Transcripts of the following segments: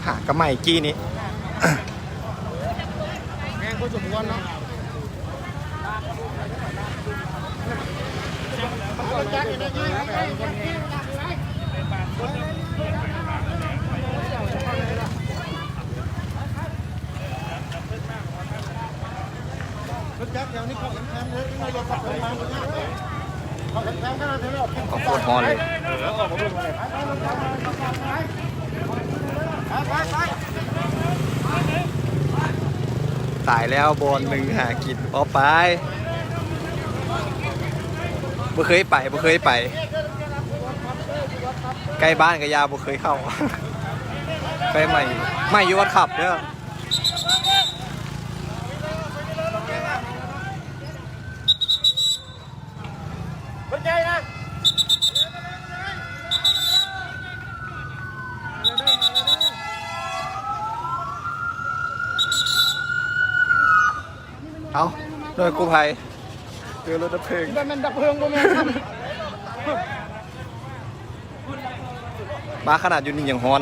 ຫາກະໄໝ້ກີ້ນີ້ ແຮງພໍສົມຄວນເນາະ. ໂຄດຮ້ອນເລີຍ. ຕາຍແລ້ວ ບ່ອນໜຶ່ງຫາກິນ ອອກໄປ. ບໍ່ເຄີຍໄປ ບໍ່ເຄີຍໄປ ໃກ້ບ້ານກະຢ່າ ບໍ່ເຄີຍເຂົ້າ. ໄປໃໝ່ ໃໝ່ຢູ່ວັດຂັບເດີ. ເອົາ ໜ່ວຍກູ້ໄພ ເຈີລົດດັບເພີງ ແມ່ນດັບເພີງບໍ່ແມ່ນ. ມາຂະໜາດຢູ່ນີ້ຍັງຮ້ອນ.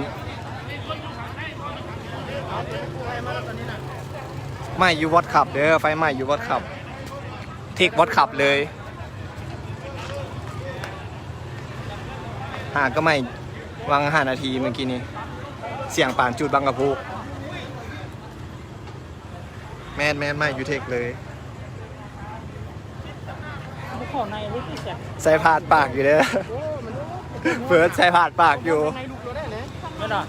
ໄໝ້ຢູ່ວັດຂັບເດີ ໄຟໄໝ້ຢູ່ວັດຂັບ ເທັກວັດຂັບເລີຍ. ຫາກະໄໝ້ຫວ່າງຫ້ານາທີມື້ກີ້ນີ້ ສຽງປານຈູດບັງກະໂພກ. ແມ່ນໆ ໄໝ້ຢູ່ເທັກເລີຍ. ບໍ່ເຂົ້າໃນເລີຍຕິແຊບ ໃສ່ພາດປາກຢູ່ເດີ. ໂອ້ ມັນ ເປີດໃສ່ພາດປາກຢູ່ ໃນລູກໂຕໄດ້ແຫຼະ ແມ່ນບໍ່?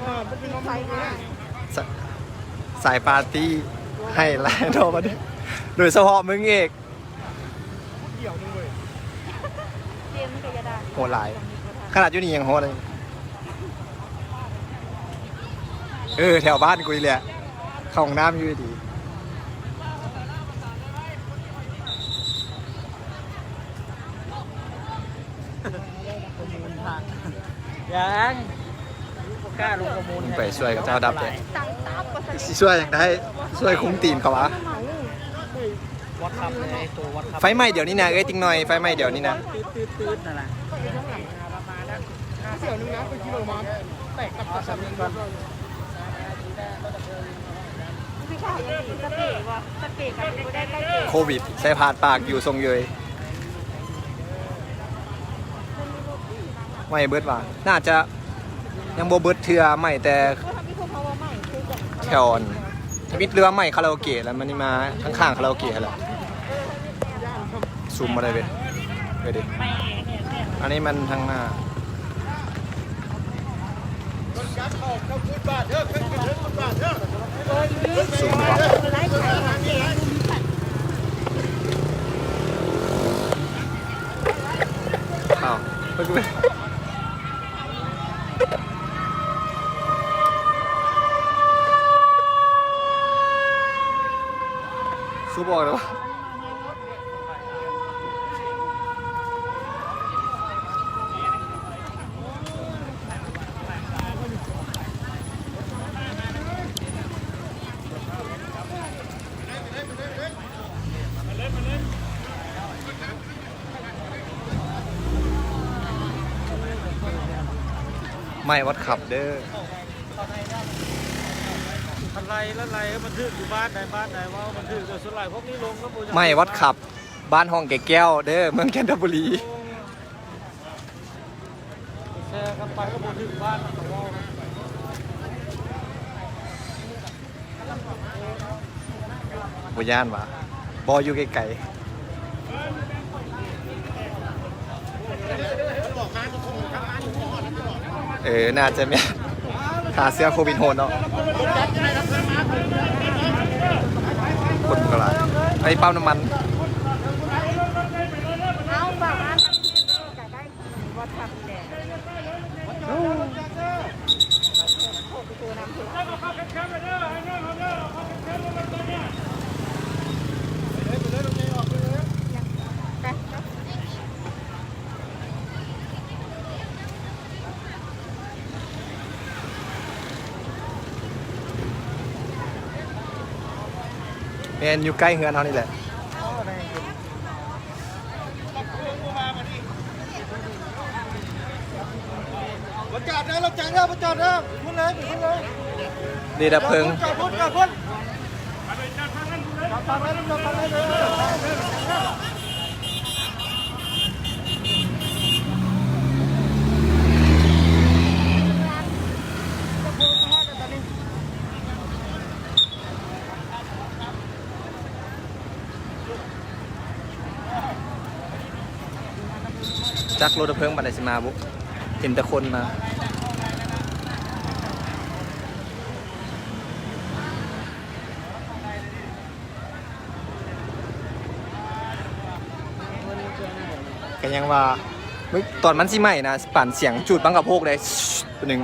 ເອີ ມັນເປັນນມໃສນະ ສາຍປາຕີ້ໃຫ້ຫຼາຍເນາະບັດນີ້ ໂດຍສະເພາະມຶງອີກ. ດຽວໜຶ່ງເວີຍ ເກມມັນກະຢ່າດ່າ ໂຫດຫຼາຍ ຂະໜາດຢູ່ນີ້ຍັງໂຫດເລີຍ. ເອີ ແຖວບ້ານກູນີ້ແຫຼະ ເຂົ້າຫ້ອງນ້ຳຢູ່ດີ. ຍັງ ບໍ່ກ້າລົງປະມູນ ໄປຊ່ວຍເຂົາເຈົ້າດັບແດດ ຊິຊ່ວຍຫຍັງໄດ້ ຊ່ວຍຄຸມຕີນເຂົາຫວາ. ວັດຂັບ ໄຟໄໝ້ດຽວນີ້ນະ ເອີຍ ຕິງໜ້ອຍ ໄຟໄໝ້ດຽວນີ້ນະ. ໂຄວິດ ໃສ່ພາດປາກຢູ່ຊົງເຍີຍ. ໄໝ້ເບິດຫວາ ໜ້າຈະຍັງບໍ່ເບິດເທື່ອ ໄໝ້ແຕ່ແຖວອັນທຳອິດ ຫຼືວ່າໄໝ້ຄາຣາໂອເກະ ແລ້ວມັນນີ້ມາຂ້າງໆຄາຣາໂອເກະຫັ້ນແຫຼະ. ຊູມມາໄດ້ເວີຍ ເອີ ເດ ອັນນີ້ມັນທາງໜ້າ. ອ້າວ ສູບອອກແລ້ວ. ໄໝ້ວັດຂັບເດີ. ຄັນໄລ່ ໄລ່ ມັນຖືກຢູ່ບ້ານໃດບ້ານໃດ ເວົ້າມັນຖືກ ແຕ່ສ່ວນຫຼາຍພວກນີ້ລົງກໍບໍ່ຢາກ ໄໝ້ວັດຂັບ ບ້ານຮ່ອງແກ່ແກ້ວເດີ ເມືອງຈັນທະບູລີ. ແຊກັນໄປກໍບໍ່ຖືກບ້ານ ບໍ່ຢ້ານຫວາ ບໍ່ ຢູ່ໄກໆ. ເອີ ໜ້າຈະແມ່ນ ຂ້າເຊື້ອໂຄວິດໂຫດເນາະ. ຄົນກໍຫຼາຍ ໄປປ້ຳນ້ຳມັນ. ໄປ ໄປ. ແມ່ນ ຢູ່ໃກ້ເຮືອນເຮົານີ້ແຫຼະ. ບໍ່ຈອດເດີ ລົດຈັກເດີ ບໍ່ຈອດເດີ ຂຶ້ນເລີຍ ຂຶ້ນເລີຍ. ນີ້ດັບເພີງ. ຈອດພຸ້ນ ຈອດພຸ້ນ ຈອດພຸ້ນ ຈອດຝັ່ງນັ້ນ ຈອດຝັ່ງນັ້ນເດີ. ຈັກລົດດັບເພີງປານໃດຊິມາບຸ ເຫັນແຕ່ຄົນມາ. ກໍຍັງວ່າ ເບິ່ງຕອນມັນຊິໄໝ້ນະ ປານສຽງຈູດບັ້ງກະໂພກເດ້ ໜຶ່ງ.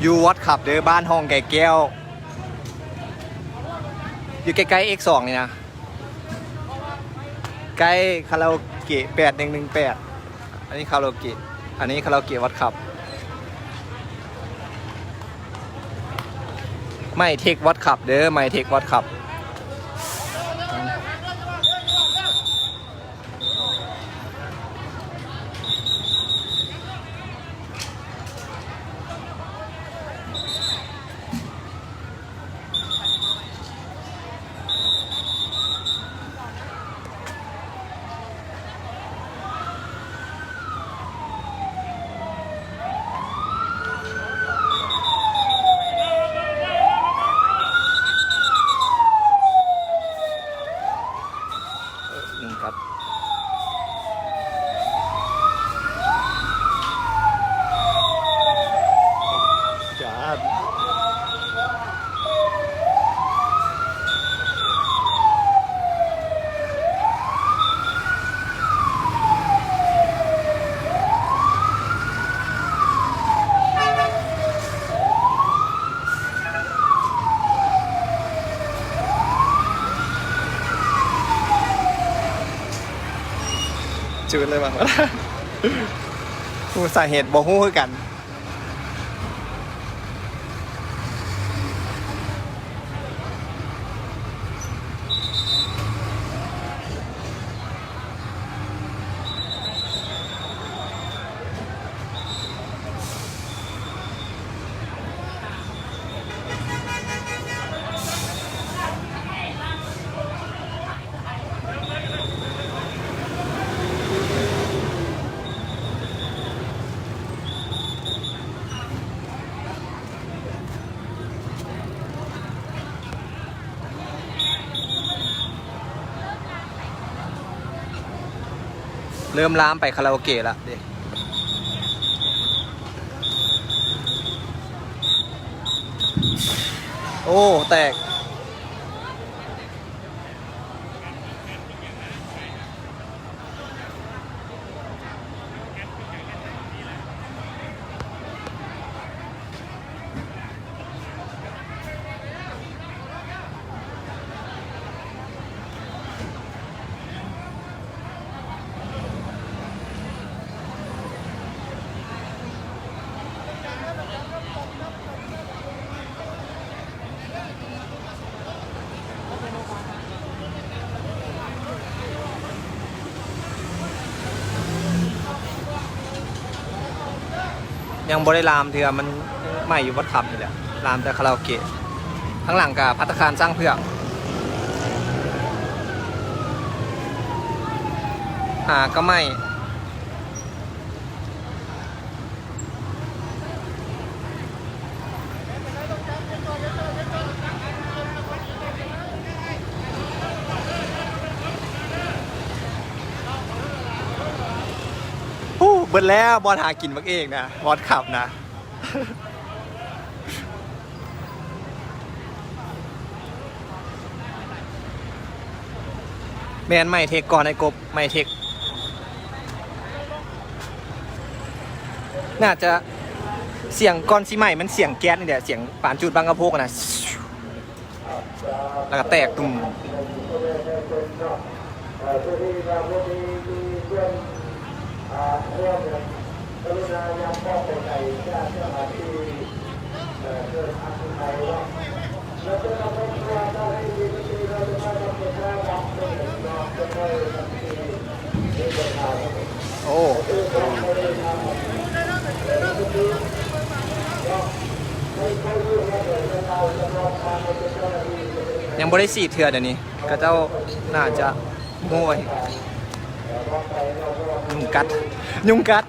ຢູ່ວອດຄັບເດີ ບ້ານຮ່ອງແກ່ແກ້ວ ຢູ່ໃກ້ໆ ເອັກສອງ ນີ້ນະ. ໃກ້ຄາຣາໂອເກະ ແປດໜຶ່ງໜຶ່ງແປດ. ອັນນີ້ຄາຣາໂອເກະ ອັນນີ້ຄາຣາໂອເກະວອດຄັບ ໄມເທັກວອດຄັບເດີ ໄມເທັກວອດຄັບ. ເອີ ໜຶ່ງກັບ ຈາດ ຈືດເລີຍວ່າ ຮູ້ສາເຫດ ບໍ່ຮູ້ຄືກັນ. ເລີ່ມລາມໄປຄາຣາໂອເກະລະເດ້. ໂອ້ ແຕກ. ຍັງບໍ່ໄດ້ລາມເທື່ອ ມັນໄໝ້ຢູ່ວັດຄຳນີ້ແຫຼະ ລາມແຕ່ຄາຣາໂອເກະ. ທາງຫຼັງກະພັດຕາຄານຊ້າງເຜືອກ ຫາກະໄໝ້. ໂອ້ ເບິດແລ້ວ ບ່ອນຫາກິນບັກເອກນະ ບ່ອນຂັບນະ. ແມ່ນ ໄມເທັກກ່ອນ ໄອ້ກົບ ໄມເທັກ. ໜ້າຈະສຽງກ່ອນຊິໄໝ້ ມັນສຽງແກັສນີ້ແຫຼະ ສຽງປານຈູດບັ້ງກະໂພກນະ ແລ້ວກະແຕກຕຸ່ມ. ໂອ້ ຍັງບໍ່ໄດ້ສີດເທື່ອດຽວນີ້ ເຂົາເຈົ້າໜ້າຈະ ໂອ້ຍ ຍຸງກັດ ຍຸງກັດ.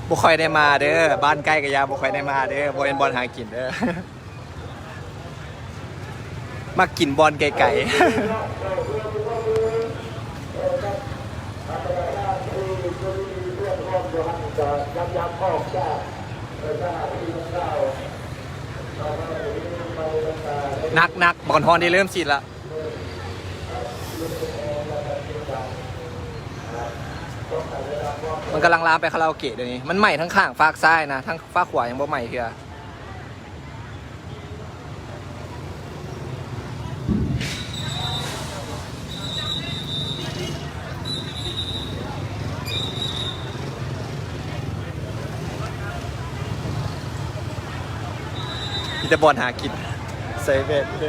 ບໍ່ຄ່ອຍໄດ້ມາເດີ ບ້ານໃກ້ກະຢ່າ ບໍ່ຄ່ອຍໄດ້ມາເດີ ບໍ່ແມ່ນບ່ອນຫາກິນເດີ. ມັກກິນບ່ອນໄກໆ. ໜັກໆ ບັກຮອນນີ້ເລີ່ມສີດລະ ມັນກຳລັງລາມໄປຄາຣາໂອເກະດຽວນີ້ ມັນໄໝ້ທັງຂ້າງຟາກຊ້າຍນະ ທາງຟາກຂວາຍັງບໍ່ໄໝ້ເທື່ອ. ມີແຕ່ບ່ອນຫາກິນ ໃສ່ແວ່ນເດີ.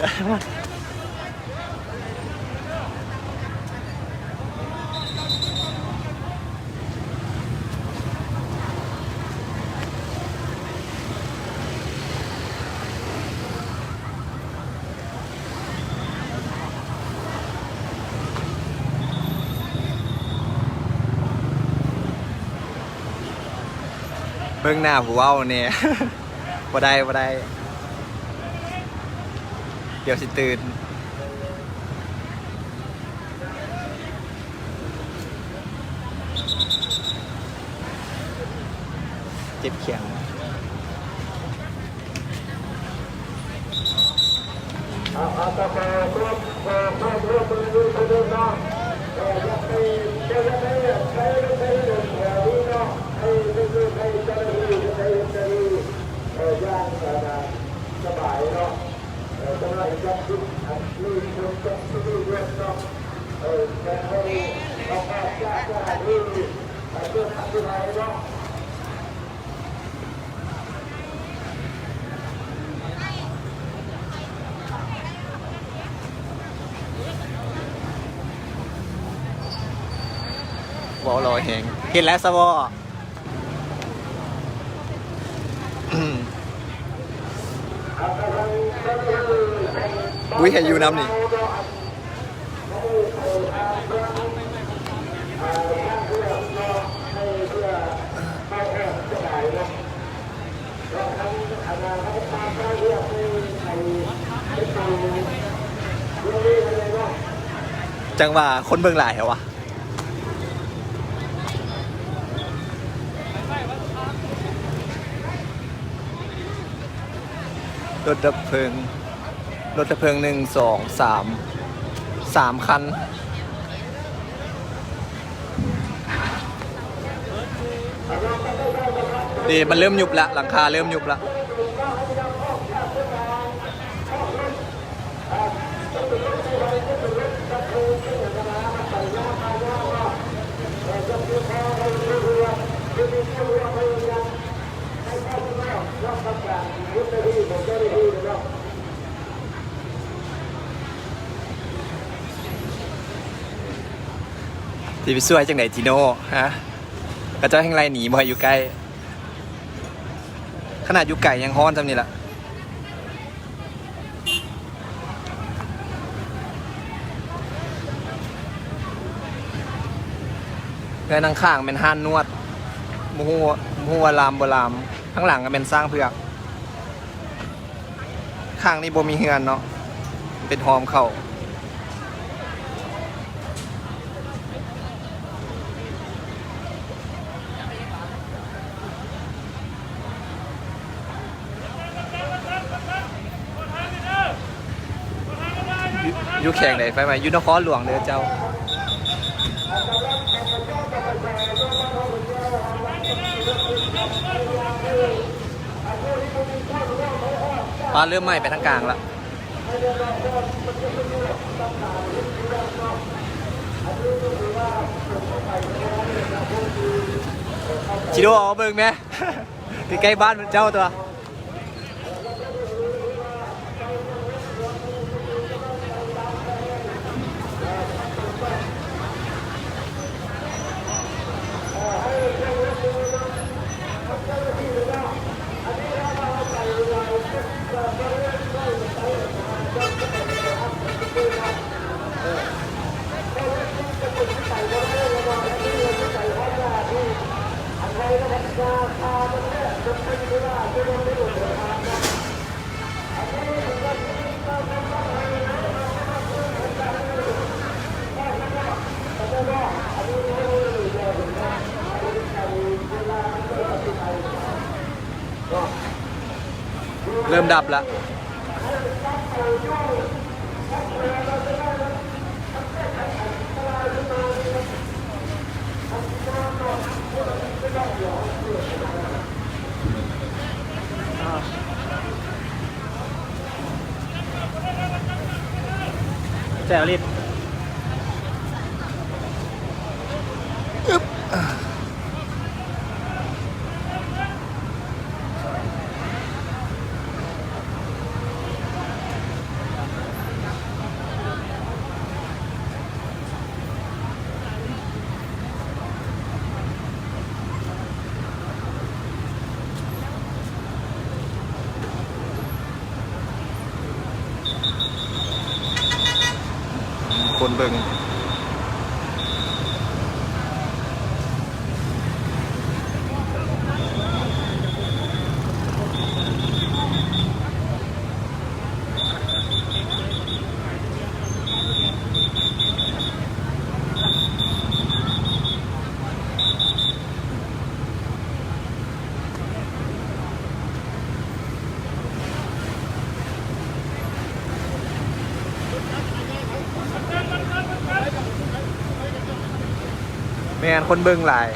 ເບິ່ງໜ້າຜູ້ເວົ້າແດ່ ບໍ່ໄດ້ ບໍ່ໄດ້ ດຽວຊິຕື່ນ. ເຈັບແຂນ. ເວົ້າຫຼໍ່ແຮງ ເຫັນແລ້ວສະເວາະ. ອຸ້ຍ ໃຫ້ຢູ່ນຳນີ້. ຈັ່ງວ່າຄົນເບິ່ງຫຼາຍແທ້ວະ. ລົດດັບເພີງ ລົດດັບເພີງ ໜຶ່ງ ສອງ ສາມ ສາມຄັນ. ເດ ມັນເລີ່ມຍຸບລະ ຫຼັງຄາເລີ່ມຍຸບລະ. ເ ຊິໄປຊ່ວຍຈັ່ງໃດ ຈີໂນ່ ຮະ? ເຂົາເຈົ້າແຮ່ງໄລ່ໜີ ບໍ່ໃຫ້ຢູ່ໃກ້. ຂະໜາດຢູ່ໄກຍັງຮ້ອນສ່ຳນີ້ລະ. ແລະ ທາງຂ້າງແມ່ນຮ້ານນວດ ບໍ່ຮູ້ ບໍ່ຮູ້ວ່າລາມບໍ່ລາມ. ທາງຫຼັງກໍແມ່ນຊ້າງເຜືອກ. ຂ້າງນີ້ບໍ່ມີເຮືອນເນາະ ເປັນຮ່ອມເຂົ້າ. ຢູ່ ຢູ່ແຂວງໃດໄຟໄໝ້? ຢູ່ນະຄອນຫຼວງເດີເຈົ້າ. ປາ ເລີ່ມໄໝ້ໄປທາງກາງລະ. ຈີໂນ່ ເອົາເບິ່ງແມ ໃກ້ໆບ້ານເຈົ້າຕົວະ. ເລີ່ມດັບລະ. ແຈ່ວລິດ. ຄົນເບິ່ງ. ແມ່ນ ຄົນເບິ່ງຫຼາຍ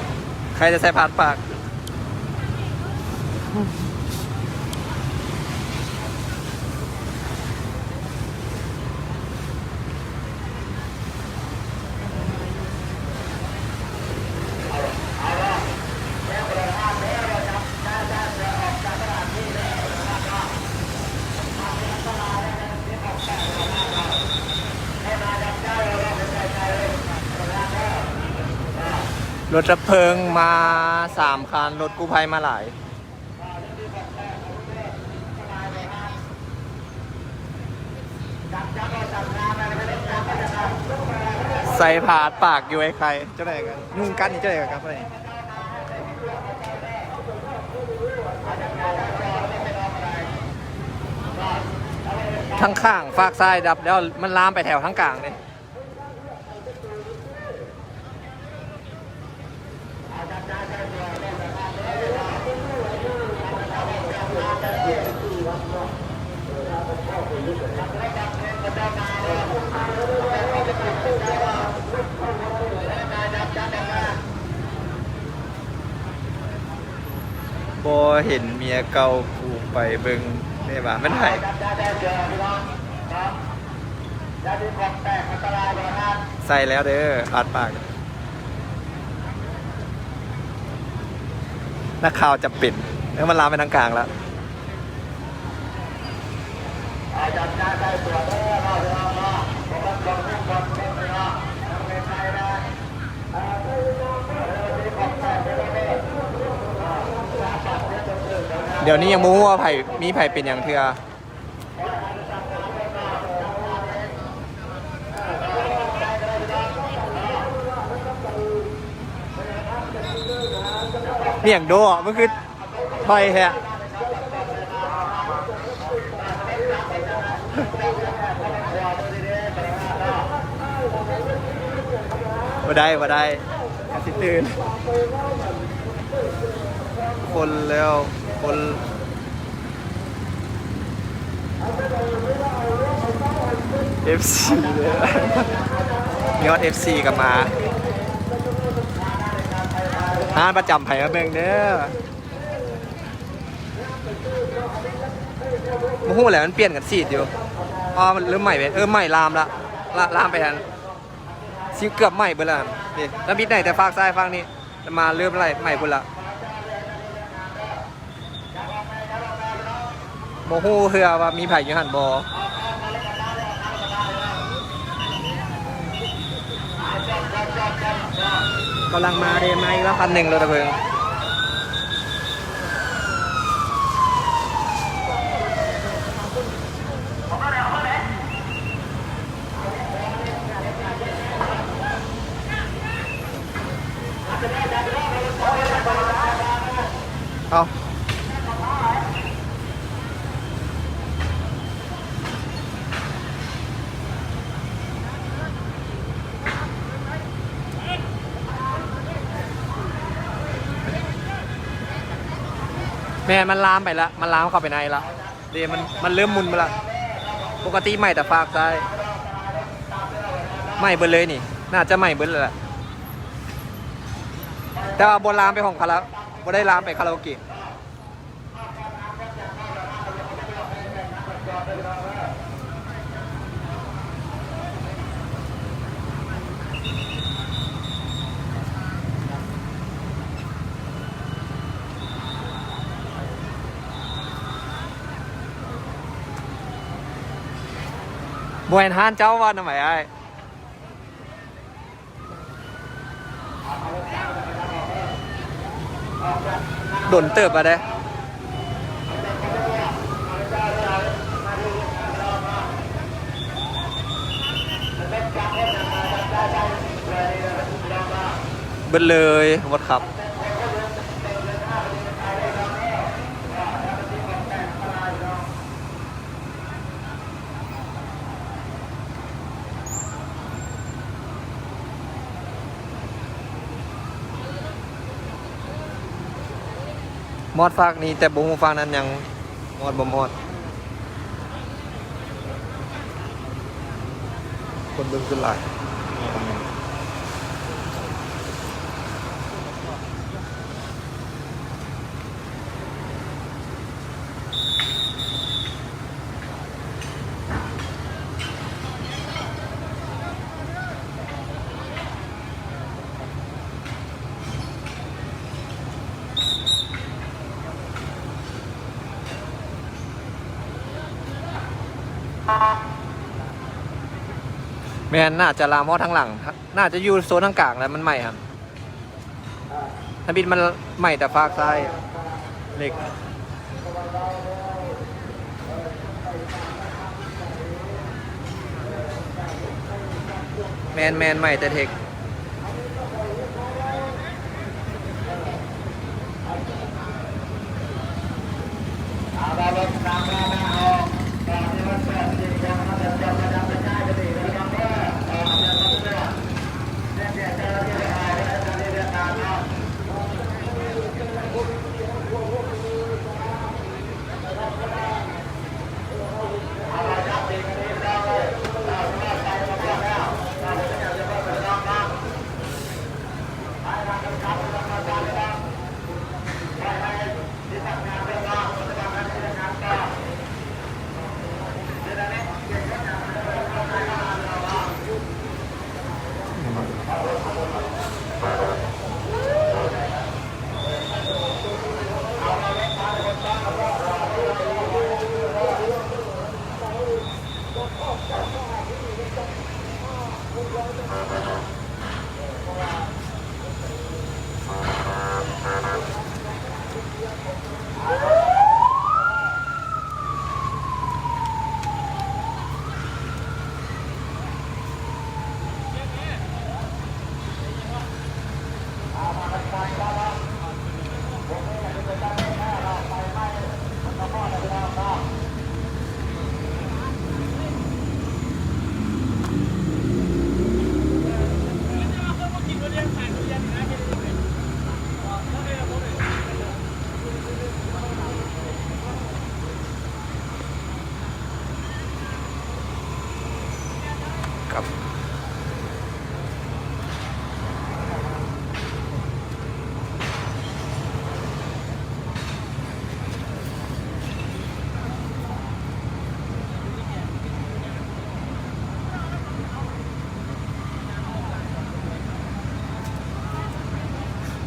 ໃຄຈະໃສ່ພາດປາກ. ລົດດັບເພີງມາສາມຄັນ, ລົດກູ້ໄພມາຫຼາຍ. ໃສ່ຜ້າອັດປາກຢູ່ໄອ້ໄຂ່ ຈັ່ງໃດກັນ ຍຸງກັດນີ້ຈັ່ງໃດກັນ ທາງຂ້າງຟາກຊ້າຍດັບແລ້ວ ມັນລາມໄປແຖວທາງກາງເດ້. ບໍ່ເຫັນເມຍເກົ່າກູ ໄປເບິ່ງແດ່ວ່າແມ່ນໃຜ. ໃສ່ແລ້ວເດີ ພາດປາກ ນັກຂ່າວຈຳເປັນ ເອີ ມັນລາມໄປທາງກາງແລ້ວ. ເອົາຈັບຈານໃສ່ຕົວເດີ ເວົ້າເດີ ເວົ້າເດີ ບໍ່ເບິ່ງຄົນເບິ່ງຄົນເດີ ເບິ່ງໄກໆເດີ. ດຽວນີ້ຍັງບໍ່ຮູ້ວ່າໃຜ ມີໃຜເປັນຫຍັງເທື່ອ. ມີຫຍັງໂດ ມັນຄື ໄວແທ້ ບໍ່ໄດ້ ບໍ່ໄດ້ ກະຊິຕື່ນ ຄົນແລ້ວ ຄົນ ເອັຟຊີເດີ ຍອດເອັຟຊີກໍມາ ຮ້ານປະຈຳໃຜມາເບິ່ງເດີ. ບໍ່ຮູ້ແຫຼະ ມັນປ່ຽນກັນສີດຢູ່. ອໍ ມັນເລີ່ມໄໝ້ເວີຍ ເອີ ໄໝ້ລາມລະ ລາມໄປຫັ້ນ ຊິເກືອບໄໝ້ເບິດລະ. ນີ້ ລະມີໄໝ້ແຕ່ຟາກຊ້າຍຟາກນີ້ ມາເລີ່ມໄໝ້ພຸ້ນລະ. ບໍ່ຮູ້ເທື່ອວ່າມີໃຜຢູ່ຫັ້ນບໍ່. ກຳລັງມາເດ້ ມາອີກແລ້ວຄັນໜຶ່ງ ລົດດັບເພີງ. ເອົາ ແມ່ນ ມັນລາມໄປລະ ມັນລາມເຂົ້າໄປໃນລະ. ເດ້ ມັນ ມັນເລີ່ມໝຸ່ນມາລະ. ປົກກະຕິໄໝ້ແຕ່ຟາກຊ້າຍ ໄໝ້ເບິດເລີຍນີ້ ໜ້າຈະໄໝ້ເບິດແລ້ວລະ. ແຕ່ວ່າບໍ່ລາມໄປຫ້ອງຄາລາ ບໍ່ໄດ້ລາມໄປຄາລາໂອເກະ. ບໍ່ແມ່ນຮ້ານເຈົ້າວ່ານຳໄອອ້າຍ? ດົນເຕີບແລ້ວເດ້. ເບິດເລີຍ ໝົດຄັບ. ມອດຟາກນີ້ ແຕ່ບໍ່ຮູ້ຟາກນັ້ນຍັງມອດບໍ່ມອດ. ຄົນເບິ່ງຄືຫຼາຍ. ແມ່ນ ໜ້າຈະລາມຮອດທາງຫຼັງ ໜ້າຈະຢູ່ໂຊນທາງກາງແຫຼະ ມັນໄໝ້ຫັ້ນ. ທຳອິດມັນໄໝ້ແຕ່ຟາກຊ້າຍ ເຫຼັກ ແມ່ນໆ ໄໝ້ແຕ່ເຫຼັກ. ຫ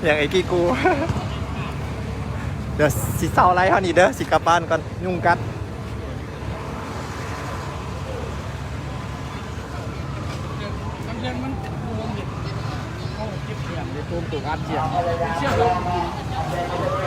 ຍັງໄອ້ກີ້ກູ ດຽວຊິເຊົາໄລຟ໌ເຮົານີ້ເດີ ຊິກັບບ້ານກ່ອນ ຍຸງກັດ. ເອົາເກັບສຽງເດ້ ໂຕນໂຕການສຽງ ສຽງ.